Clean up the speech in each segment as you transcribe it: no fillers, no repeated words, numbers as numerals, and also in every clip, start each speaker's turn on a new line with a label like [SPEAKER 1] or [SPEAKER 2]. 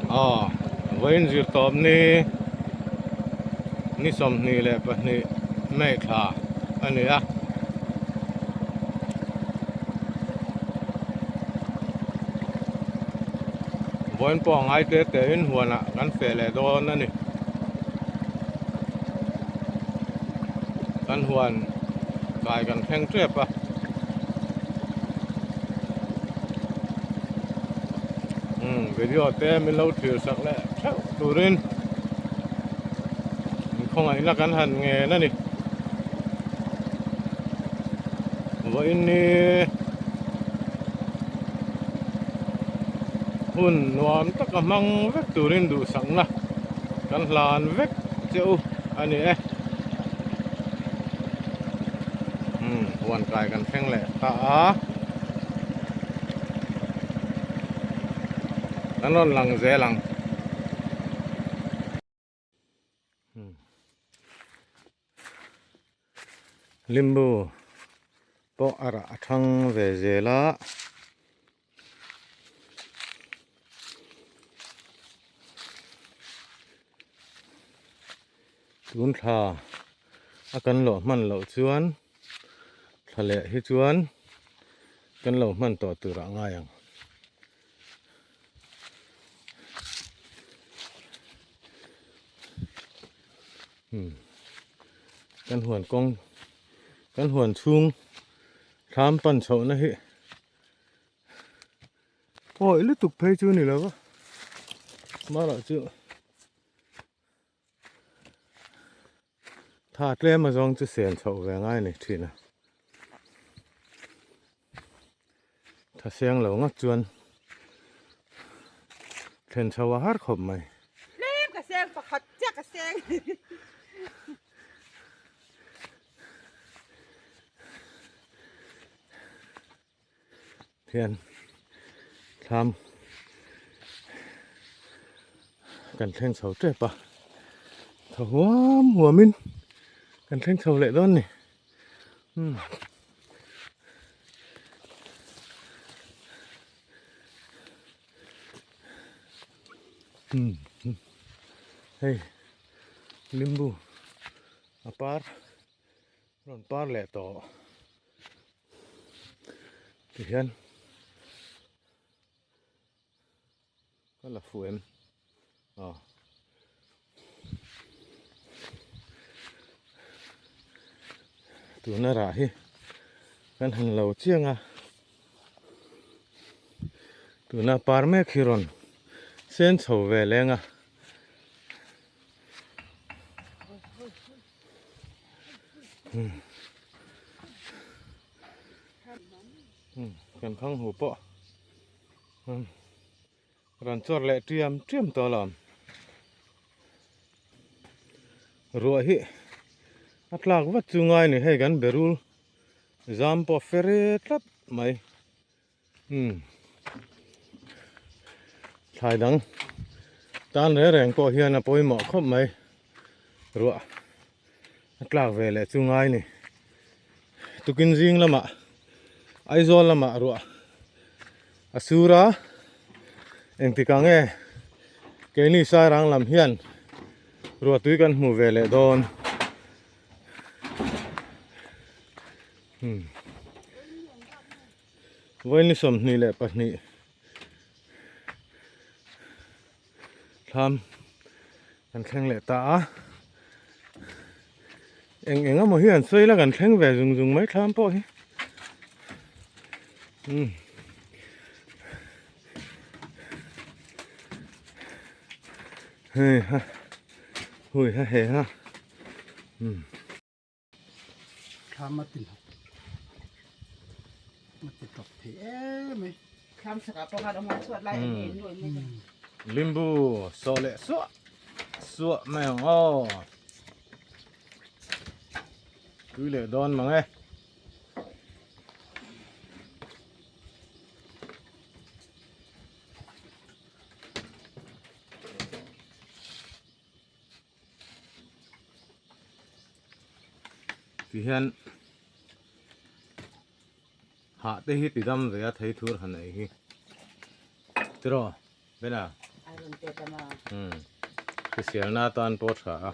[SPEAKER 1] Aw vawiin zir tawp ni ni 22 May thla a ni a. Vawiin pawh a ngai te te in huanah kan feh leh dawn a ni. Kan huan kai kan thleng tep a. Umm video te min lo thlir sak leh theuh turin khawngaihna kan han ngen a ni. Vawiin ni hun nuam taka hmang vek turin duhsakna kan hlan vek che u a ni e. Umm huan kai kan thleng leh ta a. Kan rawn lang zel ang. Limbu pawh a rah a thang ve zel a. Tun thla a kan lawh hman loh chuan thla leh hi chuan kan lo hman tawh tur ah ngai ang. Hmm. Kan huan kawng kan huan chhung thlam pan chhohna hi awi lutuk phei chu ni lo va marawh chu Tha tlem a zawng chu sen chhoh ve ngai a ni thin a. Tha seng lo ngawt chuan thlen chho a har khawp mai.
[SPEAKER 2] Tlem ka seng pakhat chiah ka seng.
[SPEAKER 1] Thian thlam kan thleng chho tep a thaw huam huam in kan thleng chho leh dawn ni umm umm hei limbu a par rawn par leh tawh. Tihian ka la fuh em aw tuna rah hi kan han lo chiang a tuna par mek hi rawn sen chho ve leng a. Kan khang hu pawh rawn chawr leh tiam tiam tawh alawm ruah hi a tlak vat chu ngai a ni hei kan berul zam pawh a fere tlat mai. Umm thlai dang tan reng reng pawh hian a pawimawh khawp mai ruah a tlak ve leh chu ngai ni tukin zing lamah Aizawl lamah ruah a sur a engtikah nge keini Sairang lam hian ruah tui kan hmu ve leh dawn. Umm vawiin 22 thlam kan thleng leh ta a eng eng emaw hi an sawi la kan thleng ve zung zung mai thlam pawh hi umm hei ha hui ha he ha umm.
[SPEAKER 3] Thlam a ti hnawk a ti tawp thei em mai.
[SPEAKER 2] Thlam chhakah pawh khan awm a chhuat lai an en nuai mai
[SPEAKER 1] a. Limbu sawh leh suah suah mai ang aw. Tui leh dawn mang e. Ti hian hah te hi ti dam ve a thei thur han ei hi tiraw Bena. Umm hriselna atan pawh a tha a.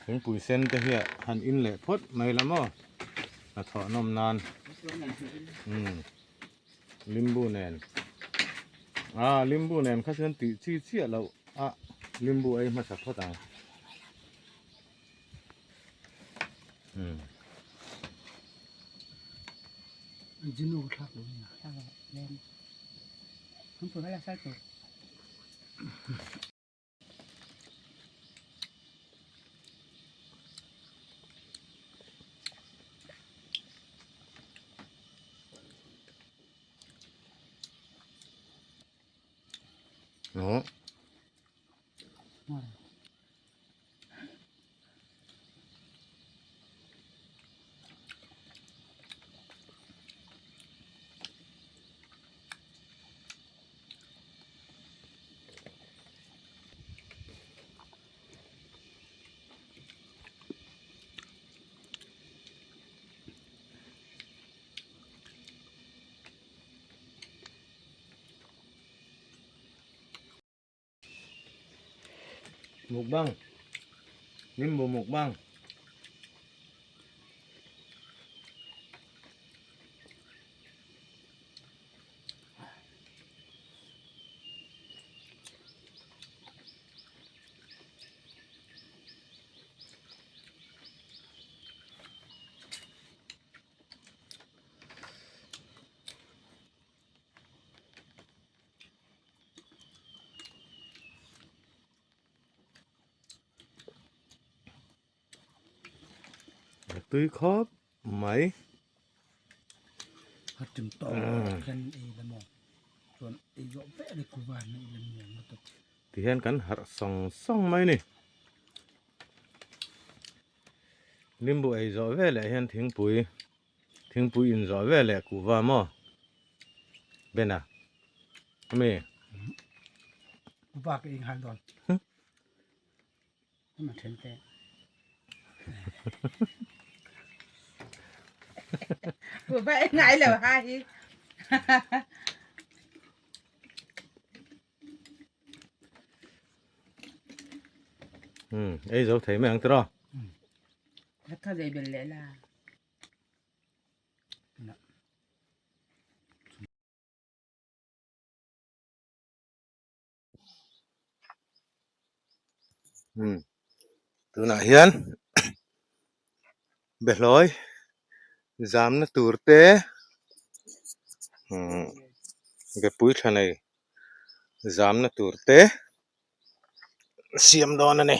[SPEAKER 1] Thingpui sen te hi han in leh phawt mai la maw hnathawh nawm nan umm limbu nen ah limbu nen kha chuan tih chi chiah loh a limbu ei hmasa phawt ang umm. Đó. Mukbang. Limbu mukbang. Tui khawp mai.
[SPEAKER 3] A tum tawh khan ei la maw chuan ei zawh vek a ni ku van ei la nuam lutuk.
[SPEAKER 1] Tihian kan harh sawng sawng mai ni. Limbu ei zawh veleh hian thingpui thingpui in zawh veleh kuhva maw Bena ami.
[SPEAKER 3] Kuhva ka ei nghal dawn. Ama then te.
[SPEAKER 2] Kuhva ei ngai lo ha hi.
[SPEAKER 1] Um ei zo thei mai ang tiraw.
[SPEAKER 2] Ka zei bel leh la.
[SPEAKER 1] Um tunah hian behlawi zamna tur te umm bepui tha nei zamna tur te siam dawn a ni.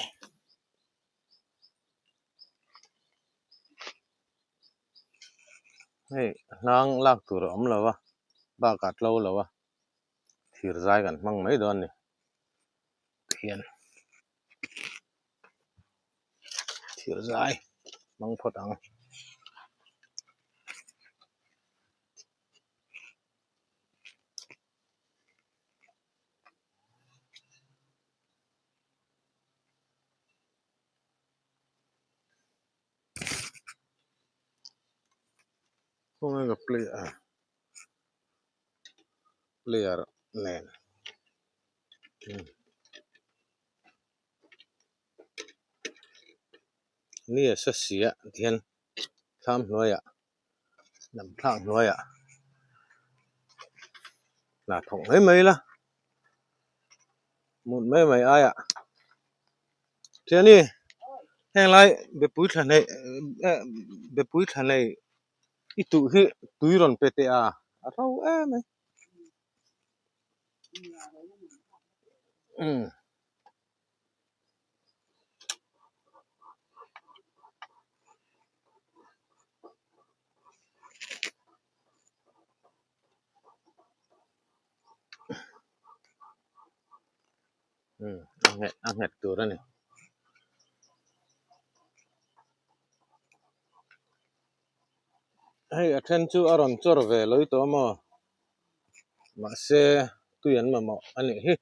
[SPEAKER 1] Hei hnang lak tur a awm lo a bakah tlo lo a thir zai kan hmang mai dawn a ni tihian thir zai hmang phawt ang. Khawnge ka play a player nen ni a sa si a tihian thlam hnuaiah lam thlak hnuaiah hna thawk mai mai ila mut mai mai aiah Thiani heng lai bepui thla hneih eh bepui thla hneih i tuh hi tui rawn pe teh a a ro em mai umm. Umm a nghet a nghet tur a ni. Hei a then chu a rawn chawr ve lawih tawh maw mahse. tui an mamawh a nih hi.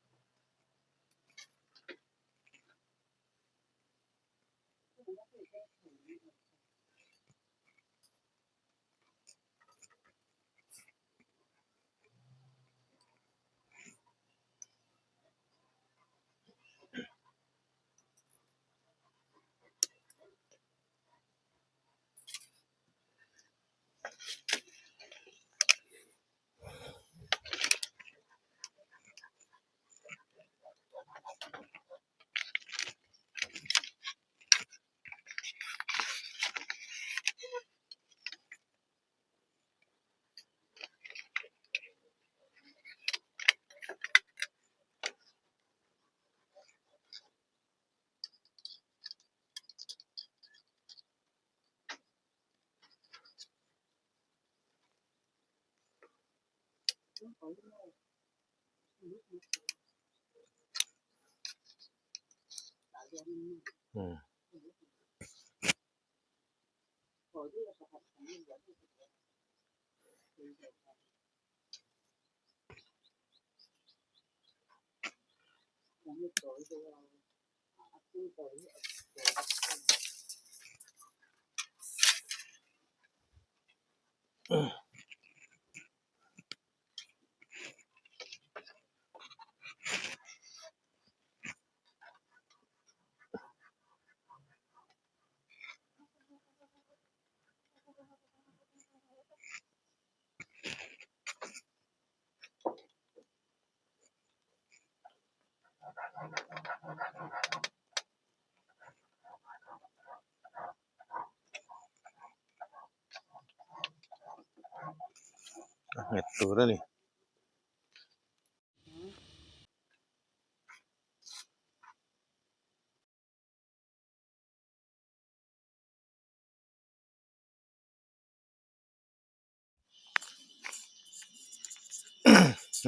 [SPEAKER 1] A nghet tur a ni.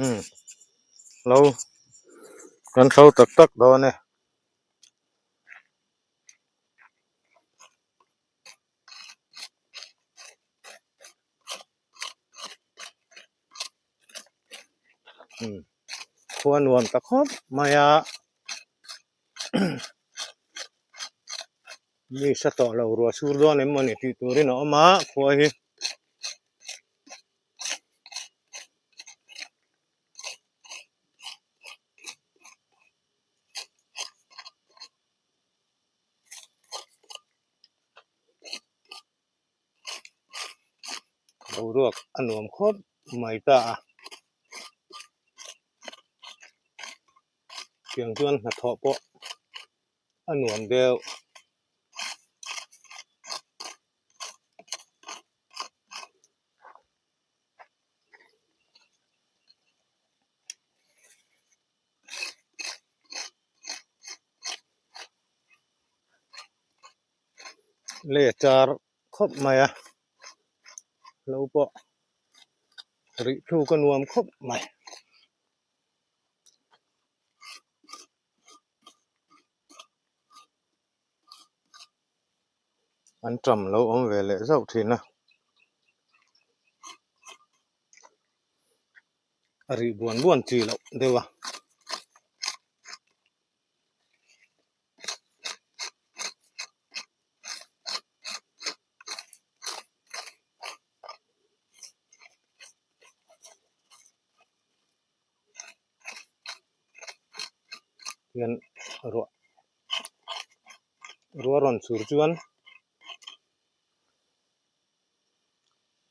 [SPEAKER 1] Umm lo kan thlo tak tak dawn e. Umm khua nuam ta khawp mai a mi hre tawh lo ruah sur dawn em mawni tih turin a awm a khua hi. Boruak a nuam khawp mai ta a tiang chuan hnathawh pawh a nuam deuh. Lei a char khawp mai a lo pawh rih thluk a nuam khawp mai. An ṭam lo awm ve leh zauh ṭhin a a rih buan buan chi loh deuh a. Hian ruah ruah rawn chhur chuan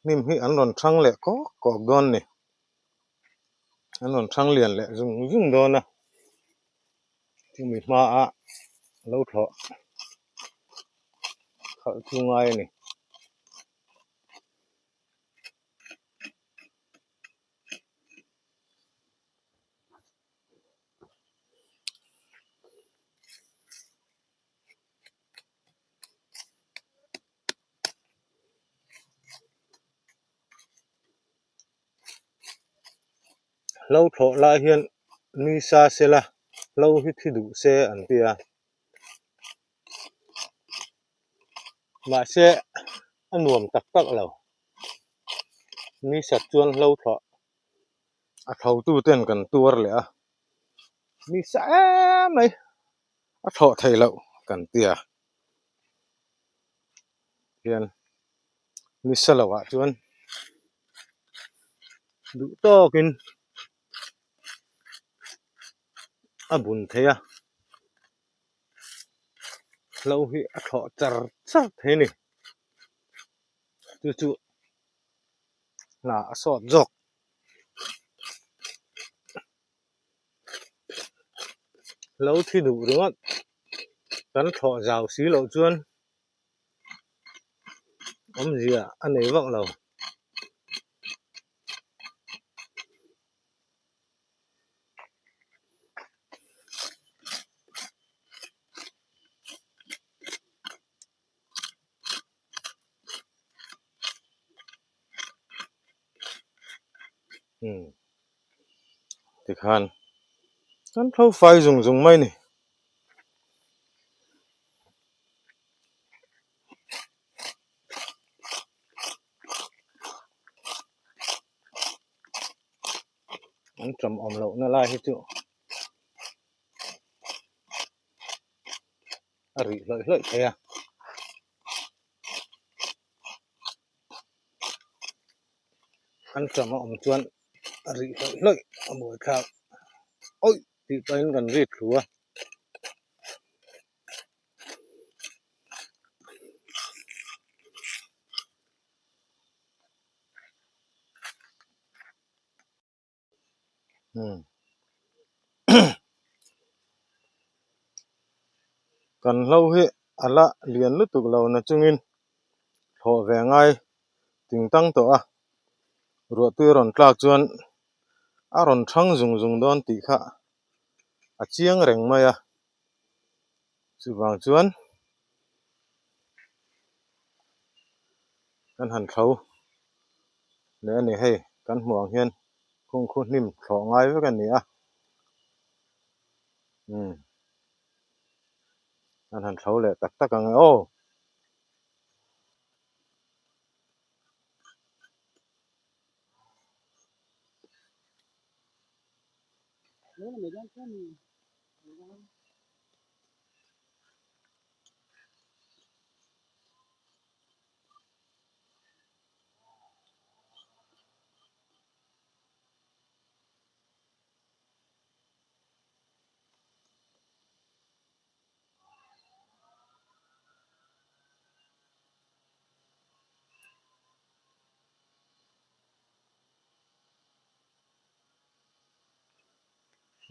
[SPEAKER 1] hnim hi an rawn thang leh kawk kawk dawn a ni an rawn thang lian leh zung zung dawn a chumi hmaah lo thlawh khalh chu ngai a ni. Hlo thlawh lai hian nui sa sela hlo hi thi duh se an ti a mahse a nuam tak tak lo ni sat chuan hlo thlawh. A tho tu ten kan tuar leh a ni sa em mai a thlawh theih loh kan tia hian ni sa loh ah chuan duh tawkin a bun thei a hlo hi a thlawh char char thei a ni chu chu hna a sawt zawk. Lo thi duh ringawt kan thlawh zau si loh chuan awmzia a nei vak lo. Umm tikhan kan tho fai zung zung mai a ni. An ṭam awm lohna lai hi chu a rih hlawih hlawih thei a. An ṭam a awm chuan a rih hlawih hlawih a buai thlak awih tih pahin kan rit thlu a. Kan hlo hi a la lian lutuk lo na chungin thlawh ve ngai ting tang tawh a, ruahtui a rawn tlak chuan a rawn thang zung zung dawn tih kha a chiang reng mai a, chuvang chuan kan han thlo leh a ni hei kan hmuh ang hian khungkhu hnim thlawh ngai vek a ni a umm an han thlo leh tak tak ang e aw.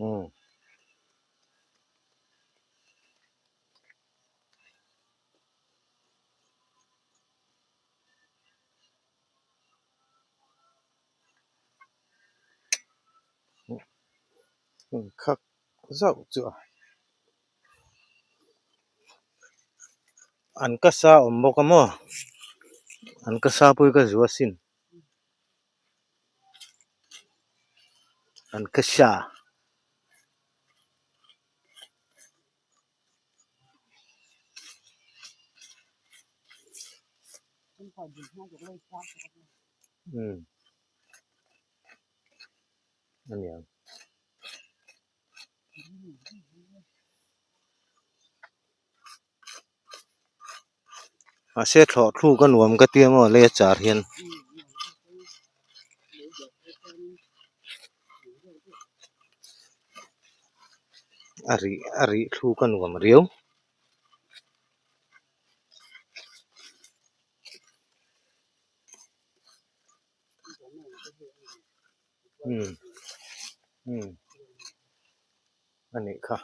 [SPEAKER 1] Umm. Khak zauh chu a an ka sa awm bawk a maw an ka sa pawh hi ka zu asin an ka sa. Umm a niang. Mahse thlawh thluk a nuam ka tia maw lei a char hian. A rih a rih thluk a nuam riau. Umm umm a nih kha.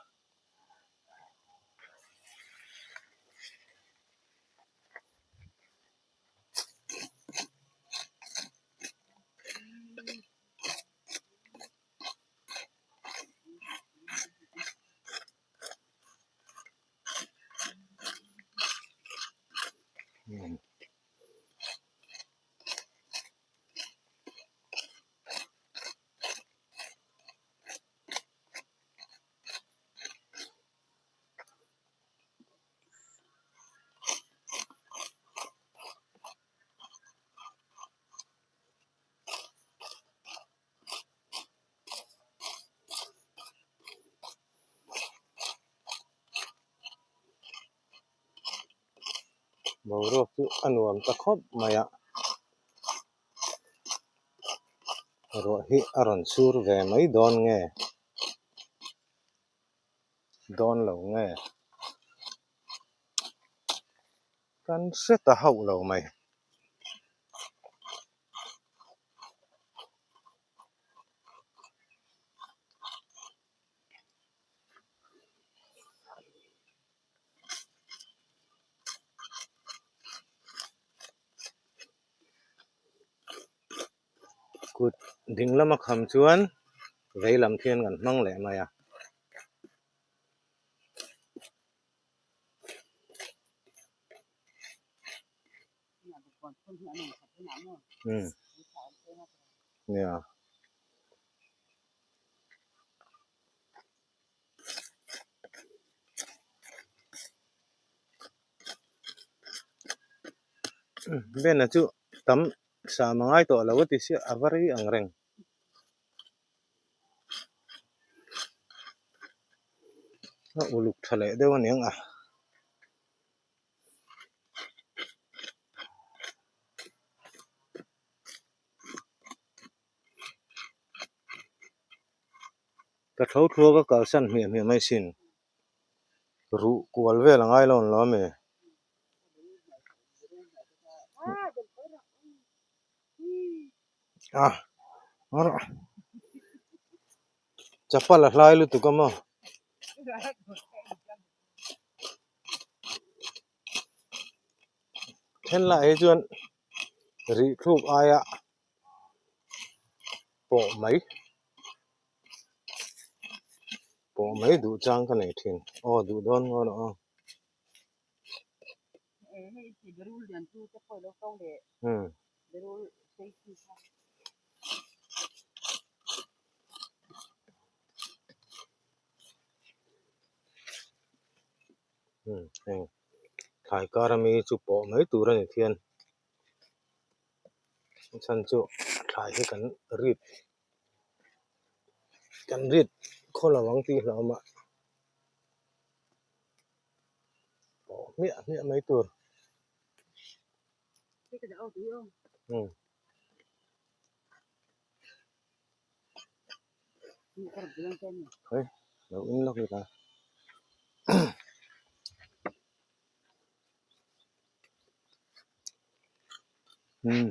[SPEAKER 1] Boruak chu a nuam ta khawp mai a, ruah hi a rawn sur ve mai dawn nge dawn lo nge kan hre ta hauh lo mai. Kut ding lama kham chuan vei lam khian kan hmang leh mai a. Nia. Bena chu tam sa mangai tawh lo a ti sia a va rei ang reng. A uluk tha leh deuh aniang a. Ka tho thluak a kalsan hmiah hmiah mai sin. Ruh kual vel a ngai lo an lo ami? A chapal a hlai lutuk a maw? Then lah hi chuan rih thluk aia pawh mai pawh mai duh chang ka nei thin aw duh dawn ngaw rawh aw. Heng thlai kar ami chu pawh mai tur a ni thian a chhan chu thlai hi kan rit kan rit khaw lo ang tih hlauhawm a pawh hmiah hmiah mai tur. Hei lo in lawk ila umm.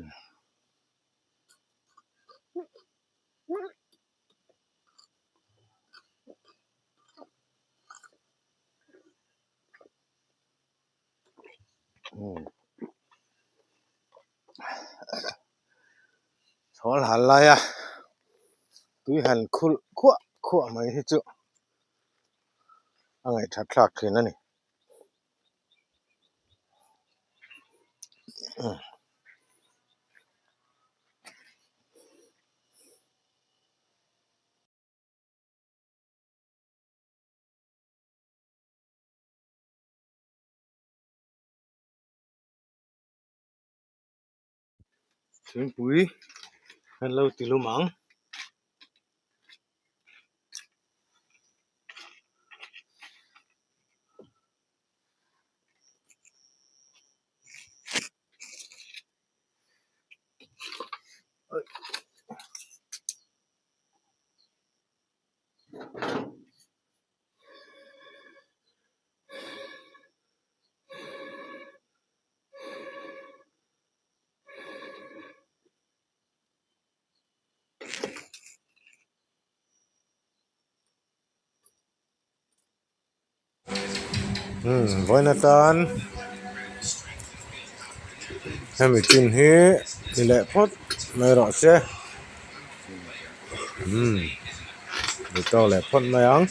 [SPEAKER 1] Chhawl hal laia tui han khulh khuah khuah mai hi chu a ngaihthat thlak thin a ni. Thingpui an lo ti lum ang. Umm vawiin atan hemi chin hi ni leh phawt mai rawh se umm ni tawk leh phawt mai ang.